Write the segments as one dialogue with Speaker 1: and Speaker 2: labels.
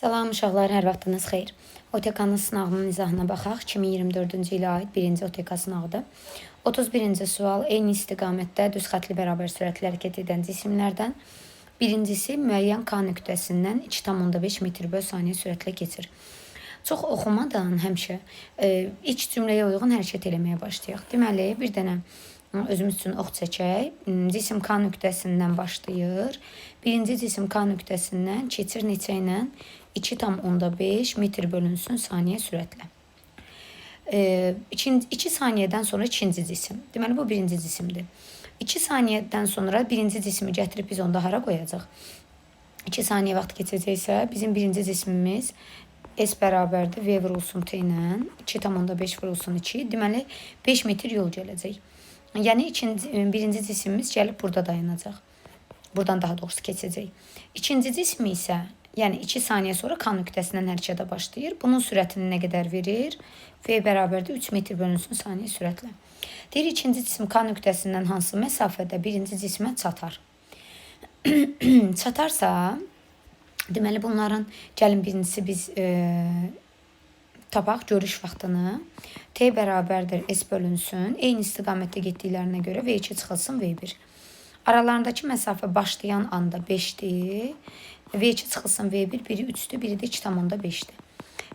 Speaker 1: Salam uşaqlar, hər vaxtınız xeyir. OTK-nın sınağının izahına baxaq. 2024-cü ilə aid birinci OTK sınağıdır. 31-ci sual eyni istiqamətdə düz xətli bərabər sürətli hərəkət edən cisimlərdən birincisi müəyyən K nöqtəsindən 2,5 metr böl saniyə sürətlə keçir. Çox oxumadan həmişə ilk cümləyə uyğun hərəkət eləməyə başlayaq. Deməli, bir dənə özümüz üçün ox çəkək. Cisim K nöqtəsindən başlayır. Birinci cisim K nöqtəsindən keçir neçə ilə? 2,5 metr bölünsün saniyə sürətlə. 2 saniyədən sonra ikinci cisim. Deməli, bu birinci cisimdir. 2 saniyədən sonra birinci cismi gətirib biz onda hara qoyacaq? 2 saniyə vaxt keçəcəksə, bizim birinci cismimiz S bərabərdir V vurulsun T ilə 2,5 vurulsun 2. Deməli, 5 metr yol gələcək. Yəni, birinci cisimimiz gəlib burada dayanacaq. Buradan daha doğrusu keçəcək. İkinci cismi isə, yəni 2 saniyə sonra K nöqtəsindən hərəkətə başlayır. Bunun sürətini nə qədər verir? V bərabərdir 3 metr bölünsün saniyə sürətlə. Deyir, ikinci cisim K nöqtəsindən hansı məsafədə birinci cismə çatar? Çatarsa, deməli bunların, gəlin birincisi biz tapaq görüş vaxtını. T bərabərdir S bölünsün. Eyni istiqamətdə getdiklərinə görə V2 çıxılsın V1. Aralarındakı məsafə başlayan anda 5-dir. V2 çıxılsın V1, biri 3-dür, biri də 2,5-dir.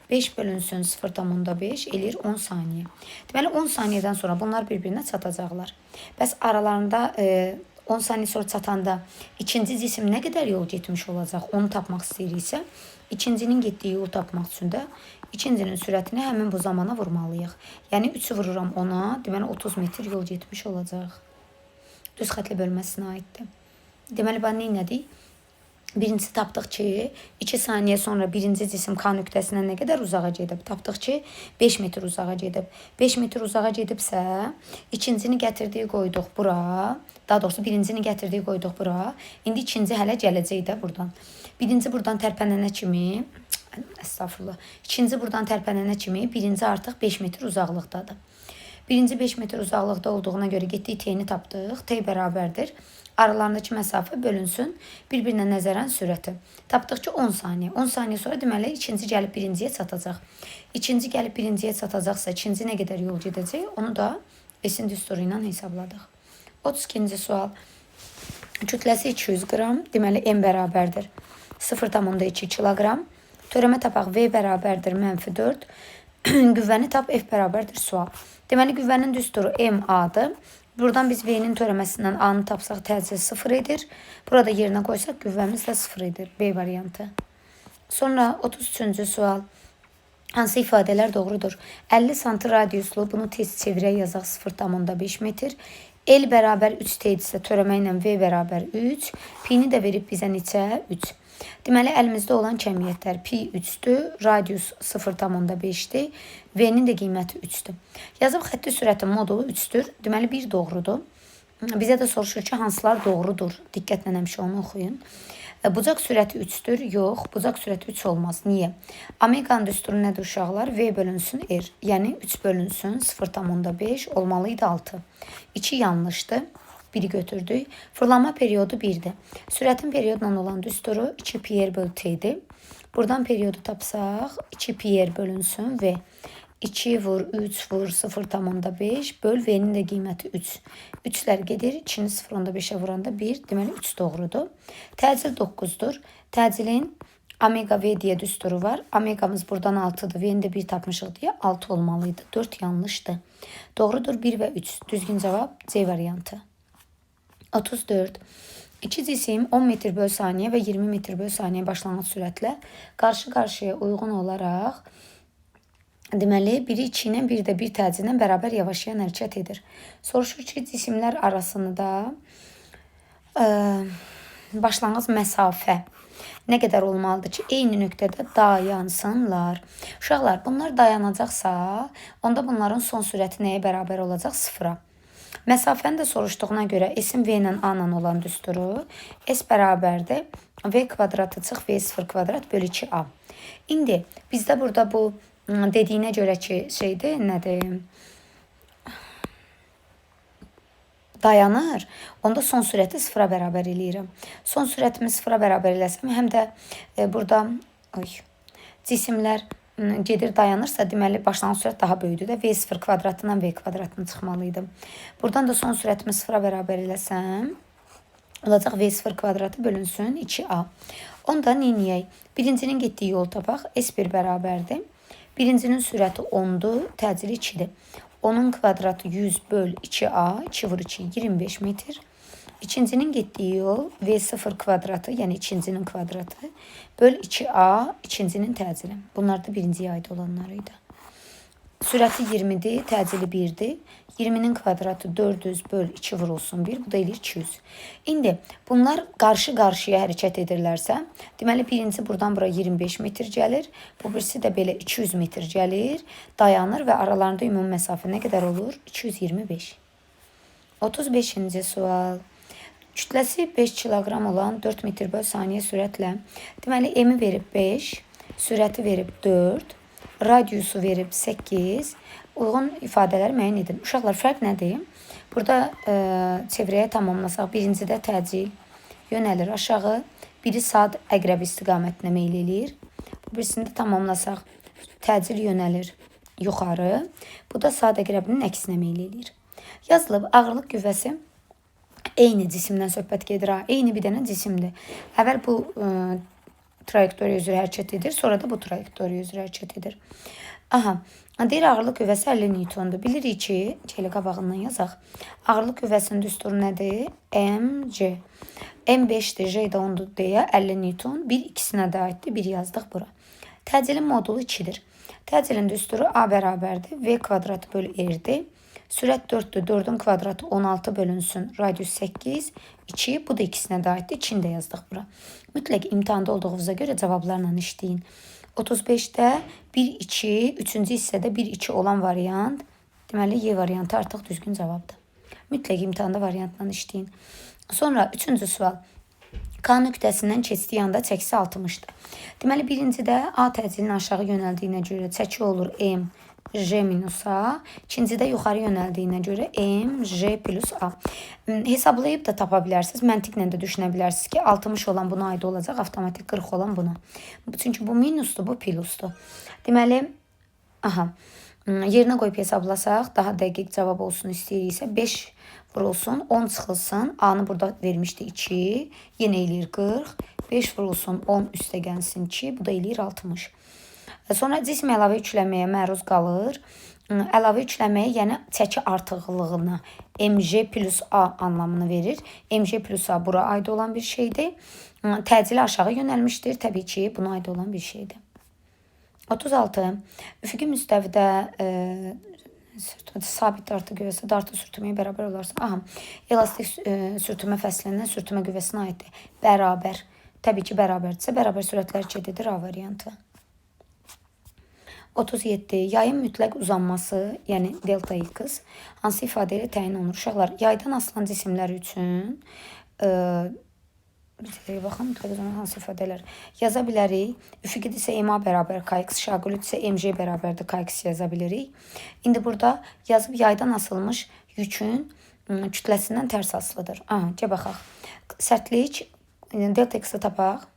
Speaker 1: 5 bölünsün 0,5 eləyir 10 saniyə. Deməli 10 saniyədən sonra bunlar bir-birinə çatacaqlar. Bəs aralarında 10 saniyə sonra çatanda ikinci cisim nə qədər yol getmiş olacaq, onu tapmaq istəyiriksə, ikincinin getdiyi yolu tapmaq üçün də ikincinin sürətini həmin bu zamana vurmalıyıq. Yəni 3-ü vururam 10-a, deməli 30 metr yol getmiş olacaq. Düz xətli bölməsinə aiddir. Deməli, bax, nə elədik? Birincisi tapdıq ki, 2 saniyə sonra birinci cisim K nöqtəsindən nə qədər uzağa gedib? Tapdıq ki, 5 metr uzağa gedib. 5 metr uzağa gedibsə, ikincini gətirdiyi qoyduq bura. Daha doğrusu, birincini gətirdiyi qoyduq bura. İndi ikinci hələ gələcək də buradan. Birinci buradan tərpənənə kimi, əstəğfurullah, ikinci buradan tərpənənə kimi birinci artıq 5 metr uzaqlıqdadır. Birinci 5 metr uzaqlıqda olduğuna görə getdik T-ni tapdıq. T bərabərdir. Aralarındakı məsafə bölünsün bir-birinə nəzərən sürəti. Tapdıq ki 10 saniyə. 10 saniyə sonra deməli ikinci gəlib birinciyə çatacaq. İkinci gəlib birinciyə çatacaqsa ikinci nə qədər yol gedəcək? Onu da S-in düsturu ilə hesabladıq. 32-ci sual. Kütləsi 200 qram. Deməli M bərabərdir 0,2 kiloqram. Törəmə tapaq V bərabərdir -4. Qüvvəni tap F bərabərdir sual. Deməli qüvvənin düsturu MA-dır. Buradan biz V-nin törəməsindən A-nı tapsaq təcil 0 edir. Burada yerinə qoysaq qüvvəmiz də 0 edir. B variantı. Sonra 33-cü sual. Hansı ifadələr doğrudur? 50 sm radiuslu, bunu tez çevirək yazaq 0,5 metr. L bərabər 3T idisə törəmə ilə V bərabər 3. Pi-ni də verib bizə neçə? 3. Deməli, əlimizdə olan kəmiyyətlər pi 3-dür, radius 0,5-dir, V-nin də qiyməti 3-dür. Yazıb xətti sürətin modulu 3-dür. Deməli, 1 doğrudur. Bizə də soruşur ki, hansılar doğrudur? Diqqətlə həmişə onu oxuyun. Bucaq sürəti 3-dür. Yox, bucaq sürəti 3 olmaz. Niyə? Omeqanın düsturu nədir uşaqlar? V bölünsün R. Yəni 3 bölünsün 0,5 olmalıydı 6. 2 yanlışdır. 1-i götürdük. Fırlanma periodu 1-dir. Sürətin periodla olan düsturu 2 pi r bölü t-dir. Buradan periodu tapsaq 2 pi r bölünsün V. 2 vur 3 vur 0,5 böl V-nin də qiyməti 3. 3-lər gedir. 2-ni 0,5-ə vuranda 1. Deməli 3 doğrudur. Təcil 9-dur. Təcilin omega V deyə düsturu var. Omegamız buradan 6-dır. V-ni də 1 tapmışıq deyə 6 olmalıydı. 4 yanlışdır. Doğrudur 1 və 3. Düzgün cavab C variantı. 34. İki cisim 10 metr böl saniyə və 20 metr böl saniyə başlanğıc sürətlə qarşı-qarşıya uyğun olaraq deməli, biri 2 ilə, biri də 1 təcillə bərabər yavaşlayan hərəkət edir. Soruşur ki, cisimlər arasında başlanğıc məsafə nə qədər olmalıdır ki, eyni nöqtədə dayansınlar. Uşaqlar, bunlar dayanacaqsa, onda bunların son sürəti nəyə bərabər olacaq? 0-a. Məsafəni də soruşduğuna görə S-in V ilə A ilə olan düsturu S bərabərdir V kvadratı çıx V0 kvadrat bölü 2A. İndi bizdə burada bu dediyinə görə ki, şeydir, nədir? Dayanır. Onda son sürəti 0-a bərabər eləyirəm. Son sürətimi 0-a bərabər eləsəm, həm də burada Cisimlər gedir dayanırsa, deməli başlanğıc sürət daha böyükdür də. V0 kvadratından V kvadratını çıxmalı idi. Buradan da son sürətimi 0-a bərabər eləsəm, olacaq V0 kvadratı bölünsün 2A. Onda neyniyək? Birincinin getdiyi yolu tapaq. S1 bərabərdir. Birincinin sürəti 10-dur, təcili 2-dir. 10-un kvadratı 100 böl 2A, 2 vur 2, 25 metr. İkincinin getdiyi yol V0 kvadratı, yəni ikincinin kvadratı böl 2A, ikincinin təcili. Bunlar da birinciyə aid olanlar idi. Sürəti 20-dir, təcili 1-dir. 20-nin kvadratı 400 böl 2 vurulsun 1, bu da eləyir 200. İndi bunlar qarşı-qarşıya hərəkət edirlərsə, deməli birinci buradan bura 25 metr gəlir, bu birisi də belə 200 metr gəlir, dayanır və aralarında ümumi məsafə nə qədər olur? 225. 35-ci sual. Kütləsi 5 kiloqram olan 4 metr böl saniyə sürətlə, deməli M-i verib 5, sürəti verib 4, radiusu verib 8, uyğun ifadələri müəyyən edin. Uşaqlar, fərq nədir? Burada çevrəyə tamamlasaq, birincidə təcil yönəlir aşağı, biri saat əqrəb istiqamətinə meyl eləyir. Bu birisində tamamlasaq, təcil yönəlir yuxarı, bu da saat əqrəbinin əksinə meyl eləyir. Yazılıb, ağırlıq qüvvəsi eyni cisimdən söhbət gedir. Ha. Eyni bir dənə cisimdir. Əvvəl bu trayektoriya üzrə hərəkət edir, sonra da bu trayektoriya üzrə hərəkət edir. Aha, deyir ağırlıq qüvvəsi 50 Newtondur. Bilirik ki, elə qabağından yazaq. Ağırlıq qüvvəsinin düsturu nədir? MC. M5-dir, J də 10-dur deyə 50 Newton. Bir ikisinə də aiddir, bir yazdıq bura. Təcilin modulu 2-dir. Təcilin düsturu A bərabərdir. V kvadratı bölü R-dir. Sürət 4-dür. 4-ün kvadratı 16 bölünsün. Radius 8, 2. Bu da ikisinə də aiddir. 2-ni də yazdıq bura. Mütləq imtahanda olduğunuza görə cavablarla işləyin. 35-də 1, 2, 3-cü hissədə 1, 2 olan variant, deməli Y variantı artıq düzgün cavabdır. Mütləq imtahanda variantla işləyin. Sonra 3-cü sual. K nöqtəsindən keçdiyi anda çəkisi 60-dır. Deməli, birincidə A təcilinin aşağı yönəldiyinə görə çəki olur M, J minus A. İkincidə yuxarı yönəldiyinə görə M, J plus A. Hesablayıb da tapa bilərsiniz. Məntiqlə də düşünə bilərsiniz ki, 60 olan buna aid olacaq, avtomatik 40 olan buna. Çünki bu minusdur, bu plusdur. Deməli, aha, yerinə qoyub hesablasaq, daha dəqiq cavab olsun istəyiriksə, 5 vurulsun, 10 çıxılsın. A-nı burada vermişdi 2, yenə eləyir 40. 5 vurulsun, 10 üstə gəlsin 2, bu da eləyir 60. Sonra cisim əlavə yükləməyə məruz qalır. Əlavə yükləməyə, yəni çəki artıqlığına MJ plus A anlamını verir. MJ plus A bura aid olan bir şeydir. Təcili aşağı yönəlmişdir. Təbii ki, buna aid olan bir şeydir. 36. Üfüqi müstəvidə sabit dartı qüvvəsi dartı sürtünməyə bərabər olarsa. Aha, elastik sürtünmə fəslindən sürtünmə qüvvəsinə aiddir. Bərabər. Təbii ki, bərabərdirsə, bərabər sürətlər hərəkət edir A variantı. 37. Yayın mütləq uzanması, yəni delta x, hansı ifadə ilə təyin olunur? Uşaqlar, yaydan asılan cisimlər üçün bir dəqiqə baxın, mütləq uzanma hansı ifadələr yaza bilərik. Üfüqidirsə MA bərabər KX, şaqulüdürsə MJ bərabərdir KX yaza bilirik. İndi burada yazıb yaydan asılmış yükün kütləsindən tərs asılıdır. Aha, gəl baxaq. Sərtlik, delta x-i tapaq.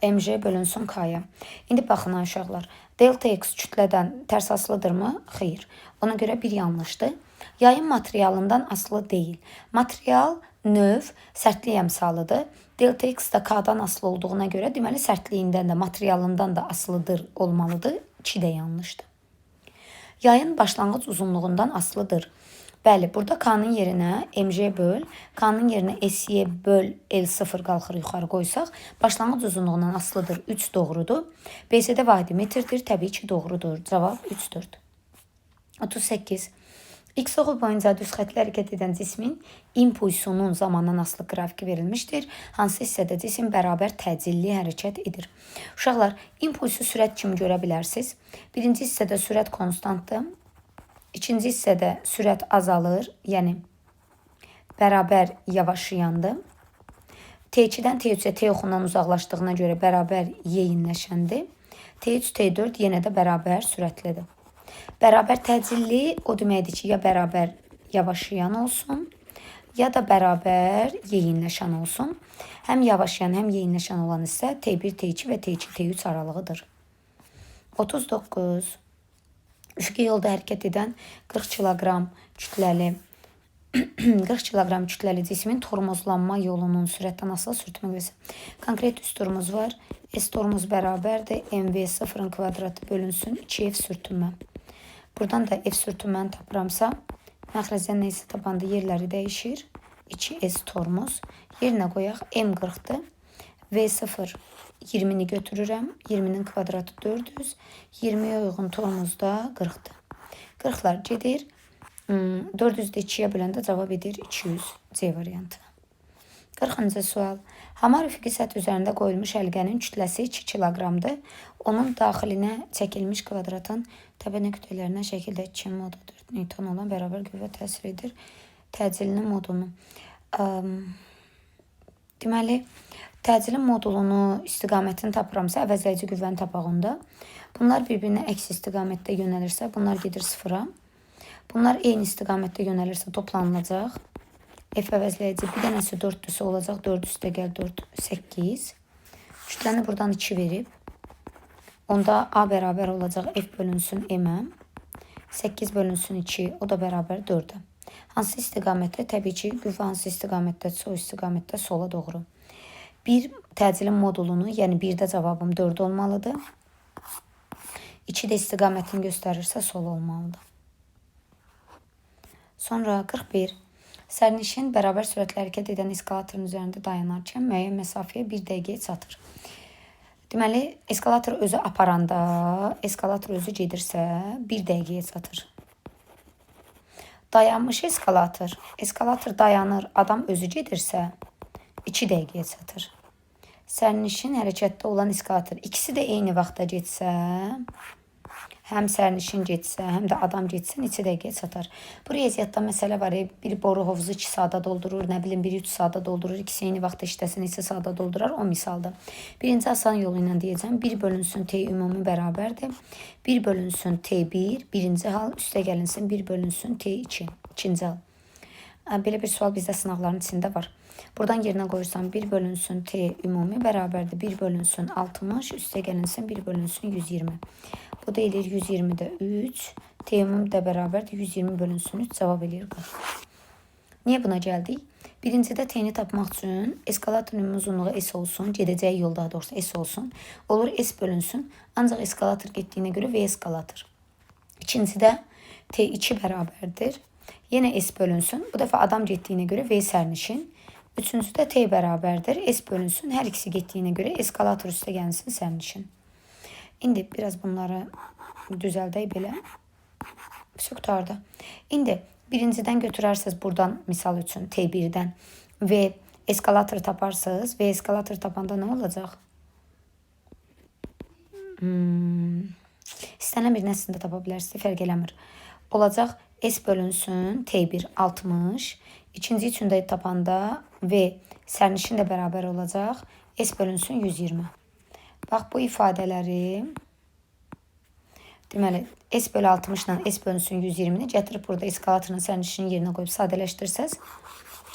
Speaker 1: MJ bölünsün K-ya. İndi baxın uşaqlar. Delta X kütlədən tərs asılıdırmı? Xeyr. Ona görə bir yanlışdır. Yayın materialından asılı deyil. Material, növ, sərtlik əmsalıdır. Delta X də K-dan asılı olduğuna görə, deməli sərtliyindən də, materialından da asılıdır olmalıdır. 2 də yanlışdır. Yayın başlanğıc uzunluğundan asılıdır. Bəli, burada K-nın yerinə MJ böl, K-nın yerinə SY böl L0 qalxır yuxarı qoysaq, başlanğıc uzunluğundan asılıdır. 3 doğrudur. BCD vahidi metrdir. Təbii ki, doğrudur. Cavab 3, 4. 38. X oxu boyunca düz xətli hərəkət edən cismin impulsunun zamandan asılı qrafiki verilmişdir. Hansı hissədə cisim bərabər təcilli hərəkət edir? Uşaqlar, impulsu sürət kimi görə bilərsiniz. Birinci hissədə sürət konstantdır. İkinci hissədə sürət azalır, yəni bərabər yavaşlayandır. T2-dən T3-ə T oxundan uzaqlaşdığına görə bərabər yeyinləşəndir. T3, T4 yenə də bərabər sürətlidir. Bərabər təcilli o deməkdir ki, ya bərabər yavaşlayan olsun, Ya da bərabər yeyinləşən olsun. Həm yavaşlayan, həm yeyinləşən olan hissə T1, T2 və T2, T3 aralığıdır. 39. Üfüqi yolda hərəkət edən 40 kiloqram kütləli 40 kiloqram kütləli cismin tormozlanma yolunun sürətdən asılı sürtünmə qüvvəsi. Konkret düsturumuz var. S tormoz bərabərdir. MV0-ın kvadratı bölünsün 2F sürtünmə. Buradan da F sürtünməni tapıramsa, məxrəcdən nə isə tapanda yerləri dəyişir. 2S tormoz. Yerinə qoyaq. M 40-dır. V0 20-ni götürürəm. 20-nin kvadratı 400. 20-yə uyğun tormoz da 40-dır. 40-lar gedir. 400 də 2-yə böləndə cavab edir 200. C variantı. 40-cı sual. Hamar üfüqi səth üzərində qoyulmuş həlqənin kütləsi 2 kiloqramdır. Onun daxilinə çəkilmiş kvadratın təpə nöqtələrinə şəkildə 2 modul 4 Newton olan bərabər qüvvə təsir edir. Təcilinin modulunu. Deməli, təcilin modulunu, istiqamətini tapıramsa, əvəzləyici qüvvəni tapaq onda. Bunlar bir-birinə əks istiqamətdə yönəlirsə, bunlar gedir sıfıra. Bunlar eyni istiqamətdə yönəlirsə toplanılacaq. F əvəzləyici bir dənəsi 4-dürsə olacaq. 4 üstə gəl 4, 8. Kütləni buradan 2 verib. Onda A bərabər olacaq F bölünsün M-ə. 8 bölünsün 2, o da bərabər 4-ə. Hansı istiqamətdə? Təbii ki, qüvvə hansı istiqamətdədirsə, o istiqamətdə sola doğru. Bir təcilin modulunu, yəni 1-də cavabım 4 olmalıdır. 2 də istiqamətini göstərirsə sol olmalıdır. Sonra 41. Sərnişin bərabər sürətlə hərəkət edən eskalatorun üzərində dayanarkən müəyyən məsafəyə 1 dəqiqəyə çatır. Deməli, eskalator özü aparanda, eskalator özü gedirsə 1 dəqiqəyə çatır. Dayanmış eskalator, eskalator dayanır, adam özü gedirsə 2 dəqiqəyə çatır. Sərnişin hərəkətdə olan eskalator, ikisi də eyni vaxtda getsə, həm sərnişin getsə, həm də adam getsə neçə dəqiqəyə çatar? Bu riyaziyyatda məsələ var. Bir boru hovuzu 2 saata doldurur, nə bilim biri 3 saata doldurur, ikisi eyni vaxtda işləsə neçə saata doldurar? O misalda. Birinci asan yolu ilə deyəcəm. 1 bölünsün T ümumi bərabərdir. 1 bölünsün T1, birinci hal, üstə gəlinsin 1 bölünsün T2, ikinci hal. Belə bir sual bizdə sınaqların içində var. Buradan yerinə qoyursam 1 bölünsün T ümumi bərabərdir. 1 bölünsün 60, üstə gəlinsin 1 bölünsün 120. Bu da eləyir 120-də 3. T ümumi də bərabərdir. 120 bölünsün 3 cavab eləyir 40. Niyə buna gəldik? Birincidə T-ni tapmaq üçün eskalatorun ümumi uzunluğu S olsun, gedəcəyi yol daha doğrusu S olsun. Olur S bölünsün. Ancaq eskalator getdiyinə görə V eskalator. İkincidə T2 bərabərdir. Yenə S bölünsün. Bu dəfə adam getdiyinə görə V sərnişin. Üçüncüdə T bərabərdir. S bölünsün. Hər ikisi getdiyinə görə eskalator üstə gəlsin sərnişin. İndi biraz bunları düzəldək belə. Vəsə qurtardı. İndi birincidən götürərsiniz buradan misal üçün T1-dən V eskalator taparsınız. V eskalator tapanda nə olacaq? İstənilən bir nəsində tapa bilərsiniz, fərq eləmir. Olacaq S bölünsün T1 60. İkinci üçün də tapanda V sərnişin də bərabər olacaq. S bölünsün 120. Bax bu ifadələri deməli S bölü 60 ilə S bölünsün 120-ni gətirib burada eskalatorun sərnişinin yerinə qoyub sadələşdirsəz,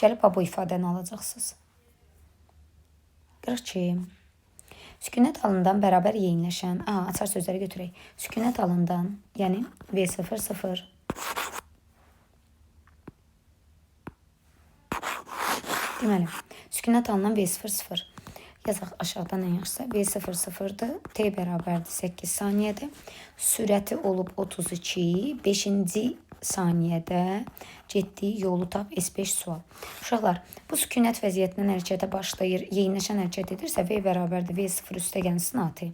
Speaker 1: gəlib bu ifadəni alacaqsınız. 42. Sükunət halından bərabər yeyinləşən, açar sözləri götürək. Sükunət halından, yəni V00 Deməli, sükunət halından V00 yazaq aşağıdan ən yaxşısı V00-dır. T bərabərdir 8 saniyədə. Sürəti olub 32. 5-ci saniyədə getdiyi yolu tap S5 sual. Uşaqlar, bu sükunət vəziyyətindən hərəkətə başlayır, yeyinləşən hərəkət edirsə V bərabərdir V0 üstə gəlinsin AT.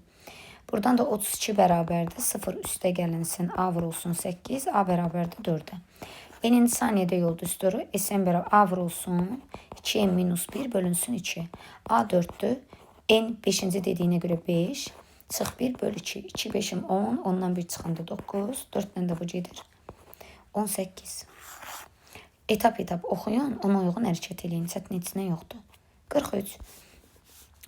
Speaker 1: Buradan da 32 bərabərdir 0 üstə gəlinsin A vurulsun 8, A bərabərdir 4-ə. N-inci saniyədə yol düsturu SN bərabər A vurulsun 2M minus 1 bölünsün 2. A 4-dür. N 5-ci dediyinə görə 5. Çıx 1 böl 2. 2 5-im 10. 10-dan 1 çıxanda 9. 4-lə də bu gedir. 18. Etap-etap oxuyun, ona uyğun hərəkət eləyin. Çətin heç nə yoxdur. 43.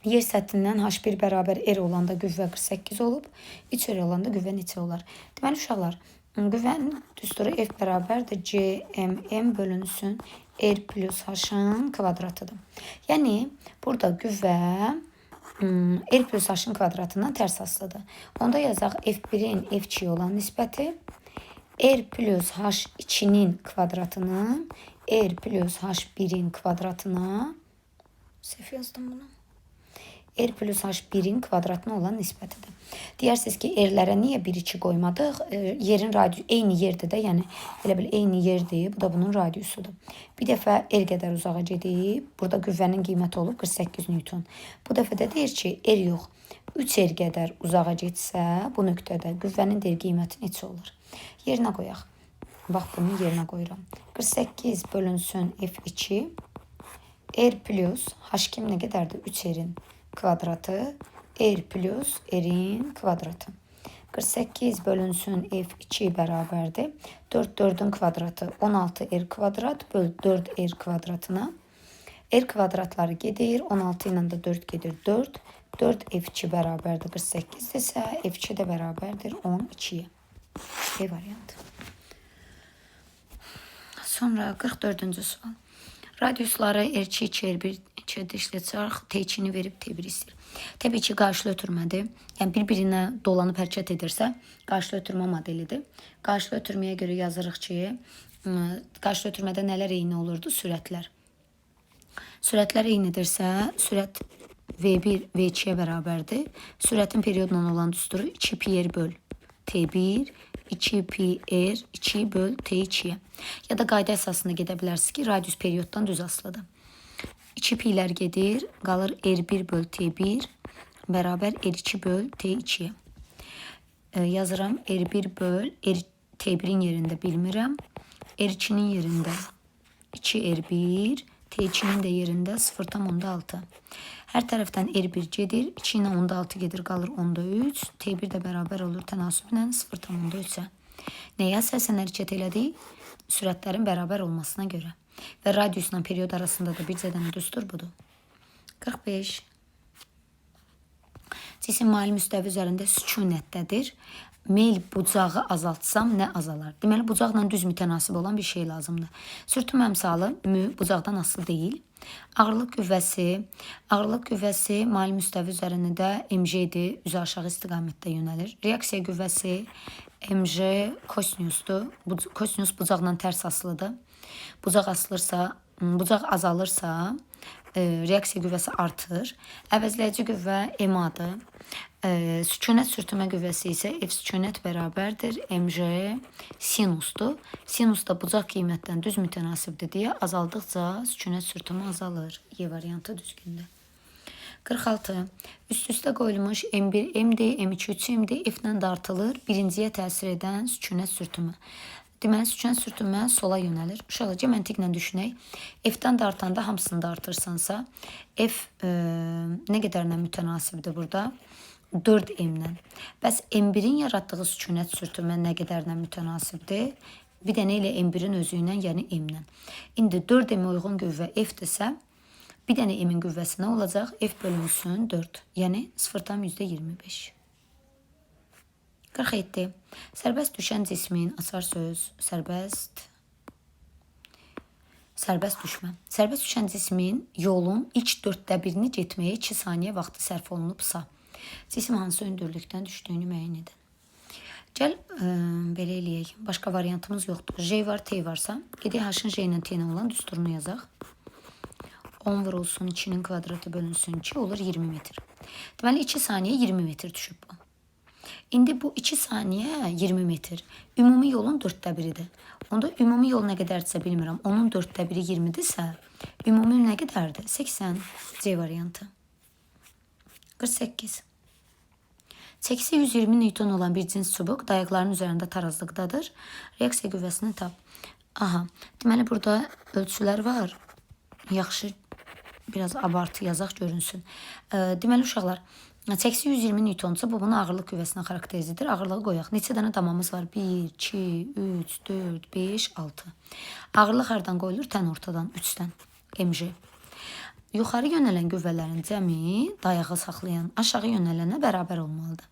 Speaker 1: Yer səthindən H1 bərabər R olanda qüvvə 48 olub. 3R olanda qüvvə neçə olar? Deməli, uşaqlar, Qüvvənin düsturu F bərabərdir C M M bölünsün R plus H-ın kvadratıdır. Yəni burada qüvvə R plus H-ın kvadratından tərs asılıdır. Onda yazaq F1-in F2-yə olan nisbəti R plus H2-nin kvadratının R plus H1-in kvadratına, səhv yazdım bunu. R plus H1-in kvadratına olan nisbətidir. Deyərsiniz ki, R-lərə niyə 1, 2 qoymadıq? Yerin radius eyni yerdir də, yəni elə bil eyni yerdir. Bu da bunun radiusudur. Bir dəfə R qədər uzağa gedib, burada qüvvənin qiyməti olub 48 Newton. Bu dəfə də deyir ki, R yox, 3 R qədər uzağa getsə, bu nöqtədə qüvvənin deyir qiyməti neçə olur? Yerinə qoyaq. Bax, bunu yerinə qoyuram. 48 bölünsün F2 R plus H kim nə qədərdir? 3 R-in kvadratı R plus R-in kvadratı. 48 bölünsün F2 bərabərdir. 4 4-ün kvadratı 16 R kvadrat böl 4 R kvadratına. R kvadratları gedir. 16 ilə də 4 gedir. 4. 4 F2 bərabərdir 48 desə F2 də bərabərdir 12-yə. B variantı. Sonra 44-cü sual. Radiusları R2, 2, R1, 2 dişli çarx T2-ni verib T1 istəyir. Təbii ki, qarşılı ötürmədir. Yəni bir-birinə dolanıb hərəkət edirsə, qarşılı ötürmə modelidir. Qarşılı ötürməyə görə yazırıq ki, qarşılı ötürmədə nələr eyni olurdu? Sürətlər. Sürətlər eynidirsə, sürət V1 V2-yə bərabərdir. Sürətin periodla olan düsturu 2 pi r böl T1, 2 pi r 2 böl T2-yə. Ya da qayda əsasında gedə bilərsiniz ki, radius perioddan düz asılıdır. 2 pi'lər gedir, qalır R1 böl T1 bərabər R2 böl T2-yə. Yazıram R1 böl R, T1-in yerində bilmirəm. R2-nin yerində 2R1, T2-nin də yerində 0,6. Hər tərəfdən R1 gedir, 2 ilə 0,6 gedir, qalır 0,3. T1 də bərabər olur tənasüblə 0,3-ə. Nəyə əsasən hərəkət elədik? Sürətlərin bərabər olmasına görə. Və radiusla period arasında da bir dənə düstur budur. 45. Cisim mail müstəvi üzərində sükunətdədir. Meyl bucağı azaltsam nə azalar? Deməli, bucaqla düz mütənasib olan bir şey lazımdır. Sürtünmə əmsalı mü bucaqdan asılı deyil. Ağırlıq qüvvəsi mail müstəvi üzərində mg-dir, üzü aşağı istiqamətdə yönəlir. Reaksiya qüvvəsi mg kosinusdur. Kosinus bucaqla tərs asılıdır. Bucaq asılırsa, bucaq azalırsa, reaksiya qüvvəsi artır. Əvəzləyici qüvvə MA-dır. Sükunət sürtünmə qüvvəsi isə F sükunət bərabərdir mg sinusdur. Sinus da bucaq qiymətdən düz mütənasibdir deyə azaldıqca sükunət sürtünmə azalır. Y variantı düzgündür. 46. Üst-üstə qoyulmuş M1 MD, M2 3MD F-lə dartılır. Birinciyə təsir edən sükunət sürtünmə. Deməli, sükunət sürtünmə sola yönəlir. Uşaqlar, məntiqlə düşünək. F-dən dartanda hamısını dartırsansa, F nə qədərlə mütənasibdir burada? 4M-lə. Bəs M1-in yaratdığı sükunət sürtünmə nə qədərlə mütənasibdir? Bir dənə elə M1-in özü ilə, yəni M-lə. İndi 4M-ə uyğun qüvvə F-dirsə, bir dənə M-in qüvvəsi nə olacaq? F bölünsün 4, yəni 0,25. 47. Sərbəst düşən cismin, açar söz, sərbəst düşmə. Sərbəst düşən cismin yolun ilk 1/4-ni getməyə 2 saniyə vaxtı sərf olunubsa, cisim hansı hündürlükdən düşdüyünü müəyyən edin. Gəl, belə eləyək. Başqa variantımız yoxdur. J var, T varsa, gedək H-ın J ilə T ilə olan düsturunu yazaq. 10 vurulsun 2-nin kvadratı bölünsün 2 olur 20 metr. Deməli, 2 saniyə 20 metr düşüb bu. İndi bu 2 saniyə 20 metr. Ümumi yolun 1/4-idir. Onda ümumi yol nə qədərdirsə bilmirəm. Onun 1/4-i 20-dirsə, ümumi nə qədərdir? 80. C variantı. 48. Çəkisi 120 Newton olan bir cins çubuq dayaqların üzərində tarazlıqdadır. Reaksiya qüvvəsini tap. Aha, deməli burada ölçülər var. Yaxşı, biraz abartı yazaq görünsün. Deməli uşaqlar, çəkisi 120 Newtonsa bu bunun ağırlıq qüvvəsinə xarakterizidir. Ağırlığı qoyaq. Neçə dənə damamız var? 1, 2, 3, 4, 5, 6. Ağırlıq hardan qoyulur? Tən ortadan, 3-dən. MG. Yuxarı yönələn qüvvələrin cəmi dayağı saxlayan aşağı yönələnə bərabər olmalıdır.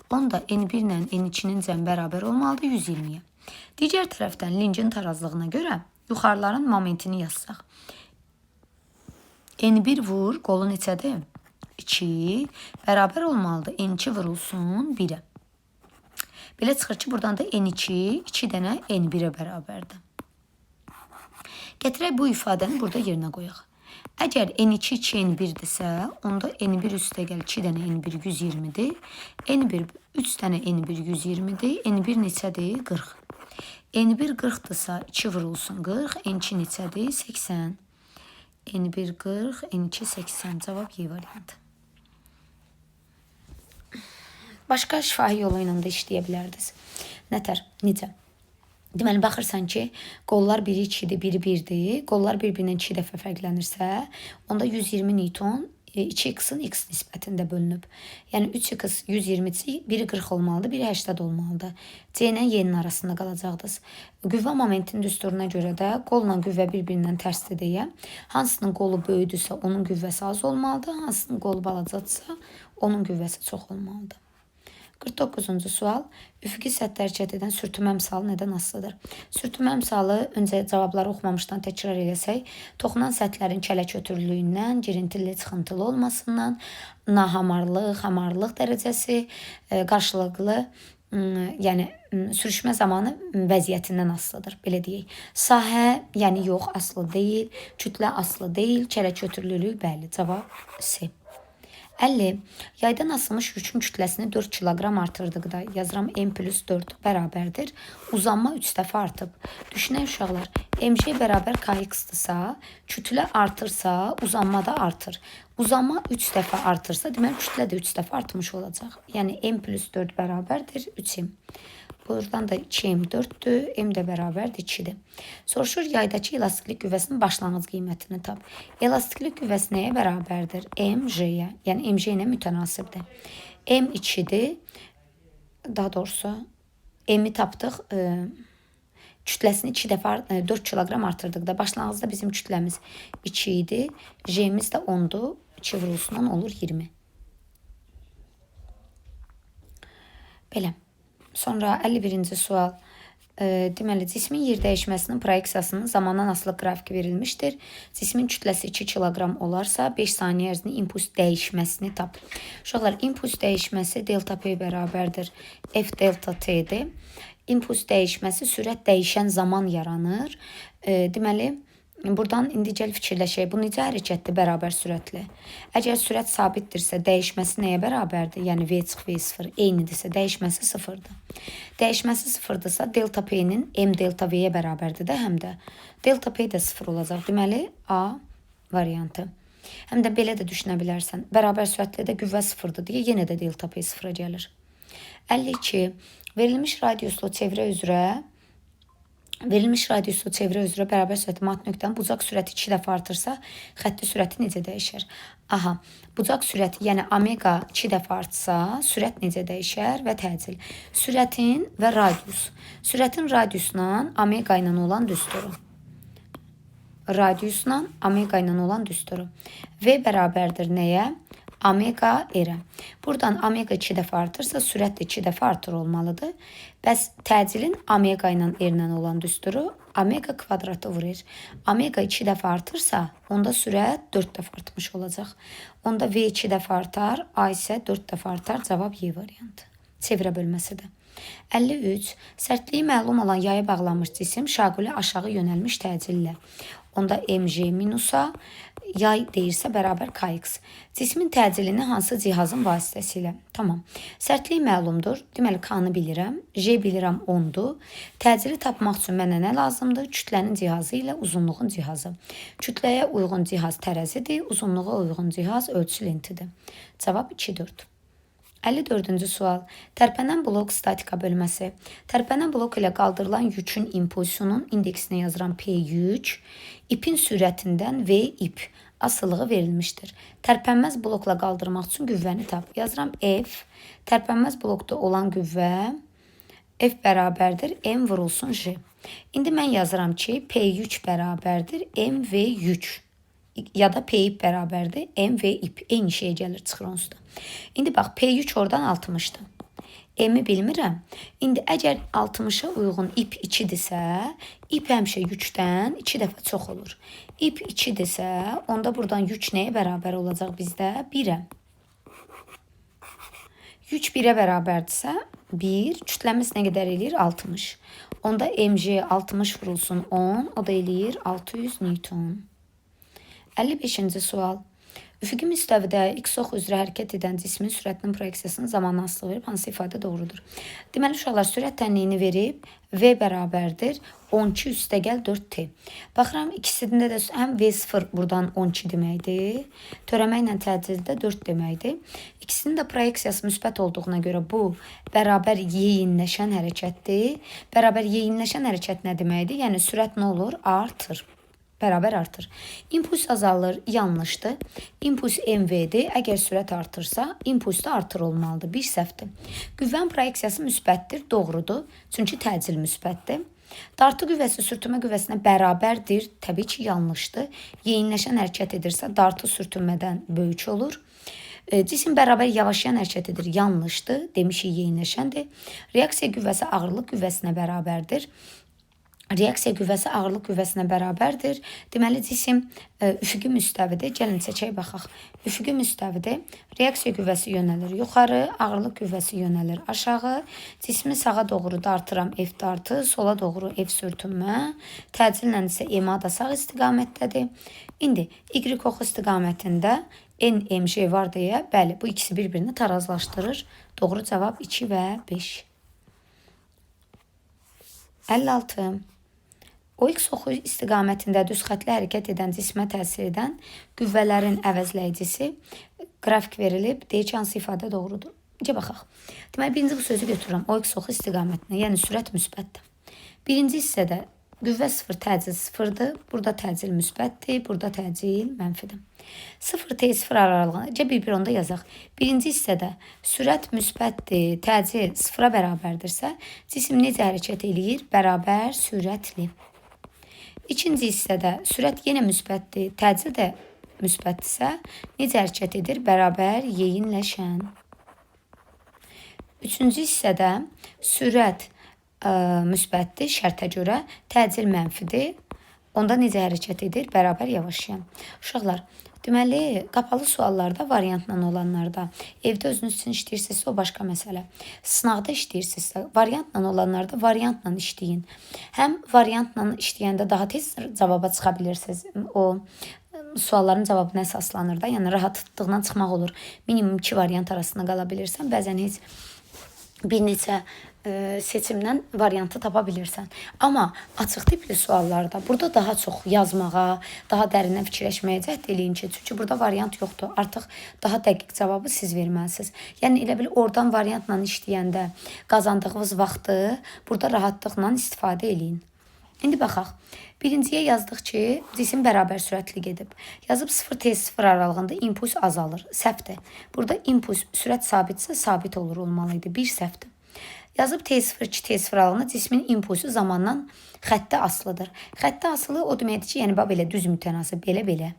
Speaker 1: Onda N1 ilə N2-nin cəmi bərabər olmalıdır 120-yə. Digər tərəfdən lincin tarazlığına görə yuxarıların momentini yazsaq. N1 vur, qolu neçədir? 2 bərabər olmalıdır. N2 vurulsun 1-ə. Belə çıxır ki, buradan da N2 2 dənə N1-ə bərabərdir. Gətirək bu ifadəni burada yerinə qoyaq. Əgər N2 2 N1-dirsə, onda N1 üstəgəl 2 dənə N1 120-dir. N1 3 dənə N1 120-dir. N1 neçədir? 40. N1 40-dırsa 2 vurulsun 40. N2 neçədir? 80. N1 40, N2 80. Cavab Y variantı. Başqa şifahi yolu ilə də işləyə bilərdiniz. Nətər? Necə? Deməli, baxırsan ki, qollar biri 2-dir, biri 1-dir. Qollar bir-birindən 2 dəfə fərqlənirsə, onda 120 Newton 2x-in x nisbətində bölünüb. Yəni 3x 120-si biri 40 olmalıdır, biri 80 olmalıdır. C ilə Y-nin arasında qalacaqdınız. Qüvvə momentinin düsturuna görə də qolla qüvvə bir-birindən tərsdir deyə, hansının qolu böyükdürsə, onun qüvvəsi az olmalıdır, hansının qolu balacadırsa, onun qüvvəsi çox olmalıdır. 49-cu sual. Üfüqi səthdə hərəkət edən sürtünmə misalı nədən asılıdır? Sürtünmə misalı öncə cavabları oxumamışdan təkrar eləsək, toxunan səthlərin kələk ötürülüyündən, girintili, çıxıntılı olmasından, nahamarlıq, hamarlıq dərəcəsi, qarşılıqlı, yəni sürüşmə zamanı vəziyyətindən asılıdır, belə deyək. Sahə, yəni yox, asılı deyil, kütlə asılı deyil, kələk ötürülülük, bəli, cavab C. 50. Yaydan asılmış yükün kütləsini 4 kiloqram artırdıqda yazıram M plus 4 bərabərdir. Uzanma 3 dəfə artıb. Düşünək uşaqlar, MJ bərabər KX-dırsa, kütlə artırsa, uzanma da artır. Uzanma 3 dəfə artırsa, deməli kütlə də 3 dəfə artmış olacaq. Yəni M plus 4 bərabərdir 3M. Buradan da 2M 4-dür, M də bərabərdir 2-dir. Soruşur yaydakı elastiklik qüvvəsinin başlanğıc qiymətini tap. Elastiklik qüvvəsi nəyə bərabərdir? MJ-yə, yəni MJ ilə mütənasibdir. M 2-dir, daha doğrusu M-i tapdıq. Kütləsini 2 dəfə 4 kiloqram artırdıqda başlanğıcda bizim kütləmiz 2 idi, J-miz də 10-dur, 2 vurulsundan olur 20. Belə. Sonra 51-ci sual. Deməli, cismin yer dəyişməsinin proyeksiyasının zamandan asılı qrafiki verilmişdir. Cismin kütləsi 2 kiloqram olarsa, 5 saniyə ərzində impuls dəyişməsini tap. Uşaqlar, impuls dəyişməsi delta P bərabərdir F delta T-dir. İmpuls dəyişməsi sürət dəyişən zaman yaranır. Deməli, buradan indi gəl fikirləşək. Bu necə hərəkətdir bərabər sürətli? Əgər sürət sabitdirsə, dəyişməsi nəyə bərabərdir? Yəni V çıx V0 eynidirsə, dəyişməsi sıfırdır. Dəyişməsi sıfırdırsa, delta P-nin M delta V-yə bərabərdir də həm də. Delta P də sıfır olacaq. Deməli, A variantı. Həm də belə də düşünə bilərsən. Bərabər sürətli də qüvvə sıfırdır deyə yenə də delta P sıfıra gəlir. 52. Verilmiş radiuslu çevrə üzrə bərabər sürətli mat nöqtənin bucaq sürəti 2 dəfə artırsa, xətti sürəti necə dəyişər? Aha, bucaq sürəti, yəni omega 2 dəfə artsa, sürət necə dəyişər və təcil. Sürətin və radius. Sürətin radiusla omega ilə olan düsturu. Radiusla omega ilə olan düsturu. V bərabərdir nəyə? Omega R-ə. Buradan omega 2 dəfə artırsa, sürət də 2 dəfə artır olmalıdır. Bəs təcilin omega ilə R-lə olan düsturu omega kvadratı vurur. Omega 2 dəfə artırsa, onda sürət 4 dəfə artmış olacaq. Onda V 2 dəfə artar, A isə 4 dəfə artar. Cavab Y variantı. Çevrə bölməsidir. 53. Sərtliyi məlum olan yaya bağlanmış cisim şaqulə aşağı yönəlmiş təcillə. Onda MJ minusa yay deyirsə bərabər KX. Cismin təcilini hansı cihazın vasitəsilə? Tamam. Sərtlik məlumdur. Deməli, K-nı bilirəm. J bilirəm 10-dur. Təcili tapmaq üçün mənə nə lazımdır? Kütlənin cihazı ilə uzunluğun cihazı. Kütləyə uyğun cihaz tərəzidir. Uzunluğa uyğun cihaz ölçü lentidir. Cavab 2-4. 54-cü sual. Tərpənən blok statika bölməsi. Tərpənən blok ilə qaldırılan yükün impulsunun indeksini yazıram P yük, ipin sürətindən V ip asılığı verilmişdir. Tərpənməz blokla qaldırmaq üçün qüvvəni tap. Yazıram F, tərpənməz blokda olan qüvvə F bərabərdir M vurulsun J. İndi mən yazıram ki, P yük bərabərdir MV yük. Ya da P ip bərabərdir M V ip. Eyni şeyə gəlir, çıxır onsuz da. İndi bax, P yük oradan 60-dır. M-i bilmirəm. İndi əgər 60-a uyğun ip 2-dirsə, ip həmişə yükdən 2 dəfə çox olur. İp 2-dirsə, onda buradan yük nəyə bərabər olacaq bizdə? 1-ə. Yük 1-ə bərabərdirsə, 1, kütləmiz nə qədər eləyir? 60. Onda MG 60 vurulsun 10, o da eləyir 600 Newton. 55-ci sual. Üfüqi müstəvidə x ox üzrə hərəkət edən cismin sürətinin proyeksiyasının zamanı asılı verib, hansı ifadə doğrudur? Deməli, uşaqlar, sürət tənliyini verib, V bərabərdir 12 üstəgəl 4T. Baxıram, ikisində də həm V0 buradan 12 deməkdir, törəmə ilə təcildə 4 deməkdir. İkisinin də proyeksiyası müsbət olduğuna görə bu bərabər yeyinləşən hərəkətdir. Bərabər yeyinləşən hərəkət nə deməkdir? Yəni, sürət nə olur? Artır. Bərabər artır. İmpuls azalır, yanlışdır. İmpuls MV-dir. Əgər sürət artırsa, impuls da artır olmalıdır. Bir səhvdir. Qüvvənin proyeksiyası müsbətdir, doğrudur. Çünki təcil müsbətdir. Dartı qüvvəsi sürtünmə qüvvəsinə bərabərdir. Təbii ki, yanlışdır. Yeyinləşən hərəkət edirsə, dartı sürtünmədən böyük olur. Cisim bərabər yavaşlayan hərəkət edir. Yanlışdır. Demişik, yeyinləşəndir. Reaksiya qüvvəsi ağırlıq qüvvəsinə bərabərdir. Reaksiya qüvvəsi ağırlıq qüvvəsinə bərabərdir. Deməli, cisim üfüqi müstəvidir. Gəlin, çəkək, baxaq. Üfüqi müstəvidir. Reaksiya qüvvəsi yönəlir yuxarı, ağırlıq qüvvəsi yönəlir aşağı. Cismi sağa doğru dartıram, F dartı, sola doğru F sürtünmə. Təcillə isə MA da sağ istiqamətdədir. İndi Y oxu istiqamətində N, M, J var deyə, bəli, bu ikisi bir-birini tarazlaşdırır. Doğru cavab 2 və 5. 56. O x oxu istiqamətində düz xətli hərəkət edən cismə təsir edən qüvvələrin əvəzləyicisi qrafik verilib. Deyir ki, hansı ifadə doğrudur? Gəl baxaq. Deməli, birinci bu sözü götürürəm. O x oxu istiqamətinə, yəni sürət müsbətdir. Birinci hissədə qüvvə 0, təcil 0-dır. Burada təcil müsbətdir, burada təcil mənfidir. 0 T 0 aralığına, gəl bir-bir onda yazaq. Birinci hissədə sürət müsbətdir, təcil 0-a bərabərdirsə, cisim necə hərəkət eləyir? Bərabər sürətli. İkinci hissədə sürət yenə müsbətdir, təcil də müsbətdirsə, necə hərəkət edir? Bərabər yeyinləşən. Üçüncü hissədə sürət müsbətdir, şərtə görə, təcil mənfidir. Onda necə hərəkət edir? Bərabər yavaşlayan. Uşaqlar, deməli, qapalı suallarda, variantla olanlarda, evdə özünüz üçün işləyirsinizsə, o başqa məsələ. Sınaqda işləyirsinizsə, variantla olanlarda variantla işləyin. Həm variantla işləyəndə daha tez cavaba çıxa bilirsiniz. O sualların cavabına əsaslanır da, yəni rahatlıqla çıxmaq olur. Minimum 2 variant arasında qala bilirsən. Bəzən heç bir neçə seçimdən variantı tapa bilirsən. Amma açıq tipli suallarda burada daha çox yazmağa, daha dərindən fikirləşməyə cəhd eləyin ki, çünki burada variant yoxdur. Artıq daha dəqiq cavabı siz verməlisiniz. Yəni elə bil oradan variantla işləyəndə qazandığınız vaxtı burada rahatlıqla istifadə eləyin. İndi baxaq. Birinciyə yazdıq ki, cisim bərabər sürətli gedib. Yazıb 0 T0 aralığında impuls azalır. Səhvdir. Burada impuls sürət sabitsə sabit olur olmalıydı. Bir səhvdir. Yazıb T0 2 T0 aralığında cismin impulsu zamandan xəttə asılıdır. Xəttə asılı o deməkdir ki, yəni bax belə düz mütənasib, belə-belə.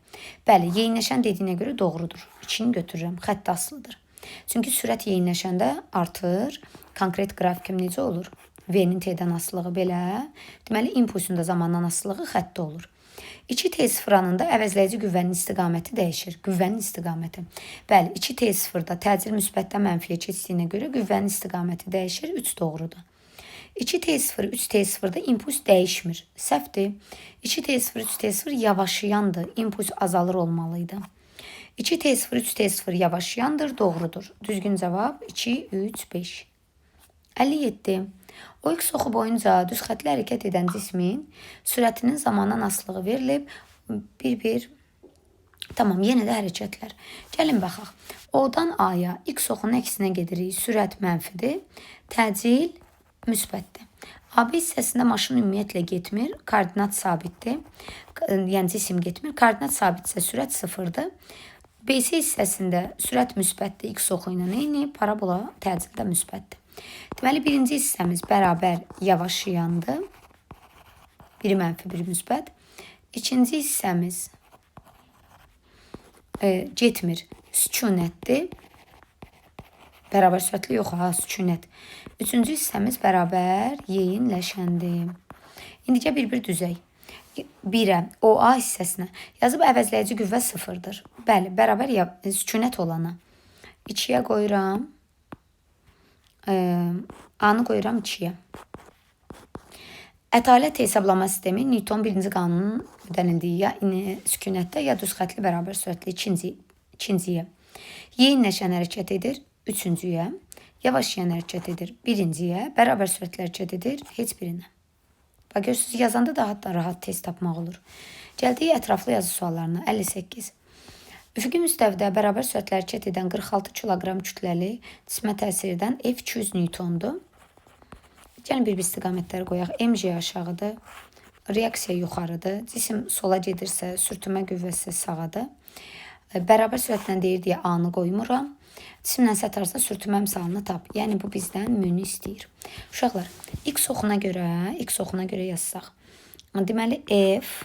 Speaker 1: Bəli, yeyinləşən dediyinə görə doğrudur. 2-ni götürürəm. Xəttə asılıdır. Çünki sürət yeyinləşəndə artır. Konkret qrafikim necə olur? V-nin T-dən asılılığı belə. Deməli, impulsun da zamandan asılılığı xəttə olur. 2 T0 anında əvəzləyici qüvvənin istiqaməti dəyişir. Qüvvənin istiqaməti. Bəli, 2 T0-da təcil müsbətdən mənfiyə keçdiyinə görə qüvvənin istiqaməti dəyişir. 3 doğrudur. 2 T0, 3 T0-da impuls dəyişmir. Səhvdir. 2 T0, 3 T0 yavaşlayandır. İmpuls azalır olmalıydı. 2 T0, 3 T0 yavaşlayandır. Doğrudur. Düzgün cavab 2, 3, 5. 57. O x oxu boyunca düz xətli hərəkət edən cismin sürətinin zamandan asılılığı verilib. 1-1. Tamam, yenə də hərəkətlər. Gəlin baxaq. O-dan A-ya x oxunun əksinə gedirik. Sürət mənfidir. Təcil müsbətdir. AB hissəsində maşın ümumiyyətlə getmir. Koordinat sabitdir. Yəni cisim getmir. Koordinat sabitsə sürət sıfırdır. BC hissəsində sürət müsbətdir. X oxu ilə eyni. Parabola təcildə müsbətdir. Deməli, birinci hissəmiz bərabər yavaşlayandır. Biri mənfi, biri müsbət. İkinci hissəmiz Getmir. Sükunətdir. Bərabər sürətli yox ha, sükunət. Üçüncü hissəmiz bərabər yeyinləşəndir. İndicə bir-bir düzək. 1-ə, OA hissəsinə yazıb əvəzləyici qüvvə 0-dır. Bəli, bərabər sükunət olana. 2-yə qoyuram. A-nı qoyuram 2-yə. Ətalət hesablama sistemi Newton birinci qanunun ödənildiyi ya sükunətdə, ya düz xətli bərabər sürətli ikinciyə. Yeyinləşən hərəkət edir üçüncüyə, yavaşlayan hərəkət edir birinciyə, bərabər sürətli hərəkət edir heç birinə. Bax, görürsünüz, yazanda daha da rahat tez tapmaq olur. Gəldik ətraflı yazı suallarına. 58. Üfüqi müstəvidə bərabər sürətlə hərəkət edən 46 kiloqram kütləli cismə təsir edən F 200 Newtondur. Gəlin bir-bir istiqamətləri qoyaq. MG aşağıdır, reaksiya yuxarıdır. Cisim sola gedirsə, sürtünmə qüvvəsi sağadır. Bərabər sürətlə deyir deyə A-nı qoymuram. Cisimlə səth arasında sürtünmə misalını tap. Yəni bu bizdən mü-nü istəyir. Uşaqlar, X oxuna görə yazsaq. Deməli F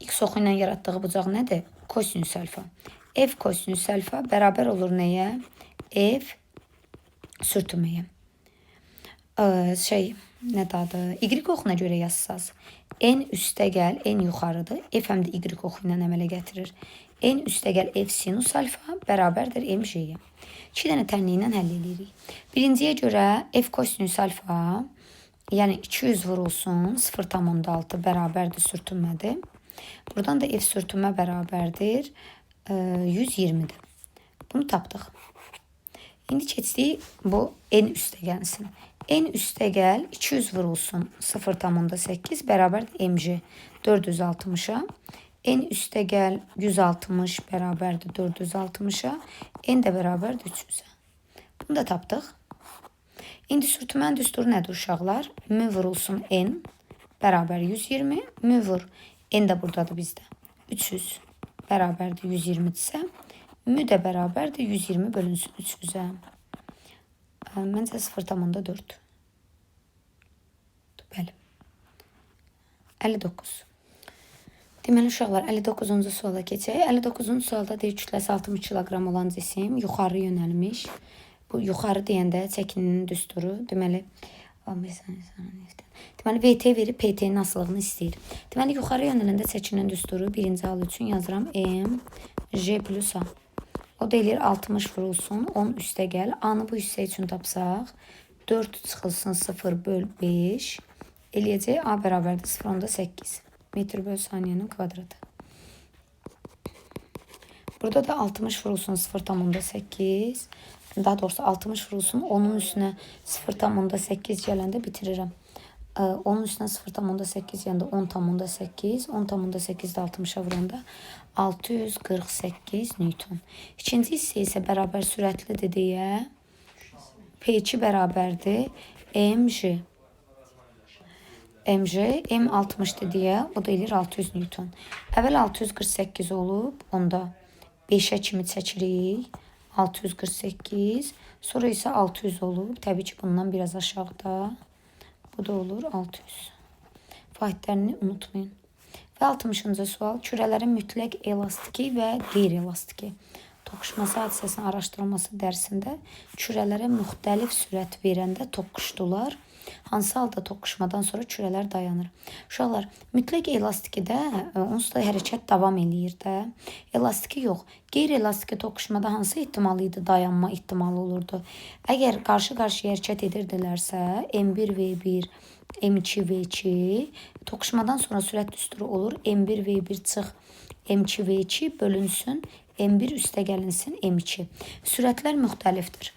Speaker 1: X oxu ilə yaratdığı bucaq nədir? Kosinüs alfa. F kosinüs alfa bərabər olur nəyə? F sürtünməyə. Nə adı? Y oxuna görə yazsaz. N üstə gəl, N yuxarıdır. F həm də Y oxu ilə əmələ gətirir. N üstə gəl F sinus alfa bərabərdir MG-yə. İki dənə tənliklə həll edirik. Birinciyə görə F kosinüs alfa, yəni 200 vurulsun 0,6 bərabərdir sürtünmədir. Buradan da F sürtünmə bərabərdir 120-dir. Bunu tapdıq. İndi keçdik bu N üstə gəlsin. N üstə gəl 200 vurulsun 0,8 bərabərdir MG 460-a. N üstə gəl 160 bərabərdir 460-a. N də bərabərdir 300-ə. Bunu da tapdıq. İndi sürtünmənin düsturu nədir uşaqlar? M vurulsun N bərabər 120. M vur. N də buradadır bizdə. 300 bərabərdir 120-dirsə, M də bərabərdir 120 bölünsün 300-ə. Məncə 0,4. Bəli. 59. Deməli uşaqlar 59-cu suala keçək. 59-cu sualda deyir kütləsi 60 kiloqram olan cisim yuxarı yönəlmiş. Bu yuxarı deyəndə çəkinin düsturu. Deməli VT verib PT-nin asılılığını istəyir. Deməli yuxarı yönələndə çəkinin düsturu birinci hal üçün yazıram M J plus A. O da eləyir 60 vurulsun 10 üstə gəl. A-nı bu hissə üçün tapsaq 4 çıxılsın 0 böl 5 eləyəcək A bərabərdir 0,8 metr böl saniyənin kvadratı. Burada da 60 vurulsun 0,8. Daha doğrusu 60 vurulsun 10-un üstünə 0,8 gələndə bitirirəm. 10-un üstünə 0,8 gələndə 10,8. 10,8 də 60-a vuranda 648 Newton. İkinci hissə isə bərabər sürətlidir deyə P2 bərabərdir MG. MG, M 60-dır deyə o da eləyir 600 Newton. Əvvəl 648 olub, onda 5-ə kimi çəkirik. 648. Sonra isə 600 olub. Təbii ki, bundan biraz aşağıda. Bu da olur 600. Vahidlərini unutmayın. Və 60-cı sual. Kürələrin mütləq elastiki və qeyri-elastiki toqquşması hadisəsinin araşdırılması dərsində kürələrə müxtəlif sürət verəndə toqquşdular. Hansı halda toqquşmadan sonra kürələr dayanır? Uşaqlar, mütləq elastikidə onsuz da hərəkət davam eləyir də. Elastiki yox. Qeyri-elastiki toqquşmada hansı ehtimal idi? Dayanma ehtimalı olurdu. Əgər qarşı-qarşıya hərəkət edirdilərsə, M1 V1, M2 V2, toqquşmadan sonra sürət düsturu olur. M1 V1 çıx M2 V2 bölünsün, M1 üstə gəlinsin M2. Sürətlər müxtəlifdir.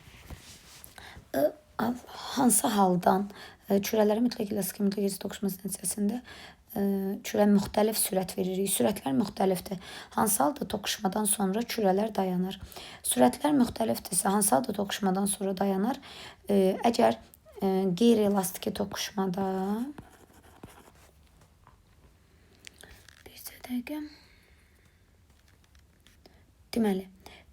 Speaker 1: Hansı haldan kürələrin mütləq elastiki mütləq elastiki toqquşması nəticəsində kürə müxtəlif sürət veririk. Sürətlər müxtəlifdir. Hansı halda toqquşmadan sonra kürələr dayanır? Sürətlər müxtəlifdirsə, hansı halda toqquşmadan sonra dayanır? Əgər qeyri-elastiki toqquşmada bir dəqiqə. Deməli,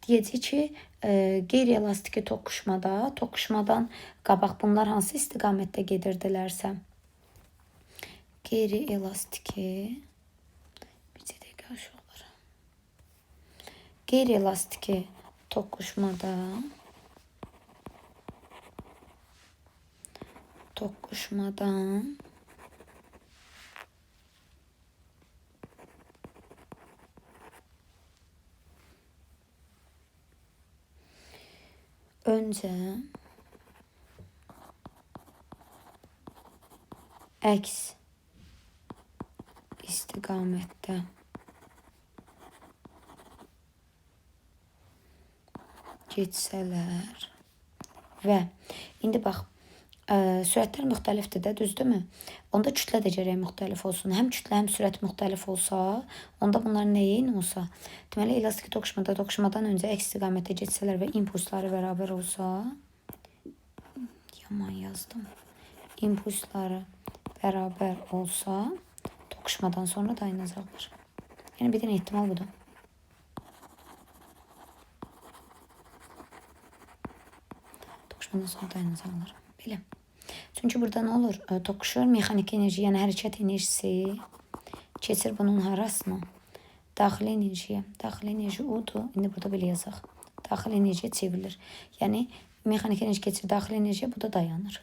Speaker 1: deyəcək ki, qeyri-elastiki toqquşmada, toqquşmadan qabaq bunlar hansı istiqamətdə gedirdilərsə, qeyri-elastiki, bir dəqiqə uşaqlar. Qeyri-elastiki toqquşmada toqquşmadan öncə əks istiqamətdə getsələr və indi bax, sürətlər müxtəlifdir də, düzdürmü? Onda kütlə də gərək müxtəlif olsun. Həm kütlə, həm sürət müxtəlif olsa, onda bunlar nə eyni olsa? Deməli, elastiki toqquşmada toqquşmadan öncə əks istiqamətdə getsələr və impulsları bərabər olsa, yaman yazdım. İmpulsları bərabər olsa, toqquşmadan sonra dayanacaqlar. Yəni, bir dənə ehtimal budur. Toqquşmadan sonra dayanacaqlar. Belə. Çünki burada nə olur? Toqquşur mexaniki enerji, yəni hərəkət enerjisi keçir bunun harasına? Daxili enerjiyə. Daxili enerji U-dur. İndi burada belə yazaq. Daxili enerjiyə çevrilir. Yəni, mexaniki enerji keçir daxili enerjiyə, bu da dayanır.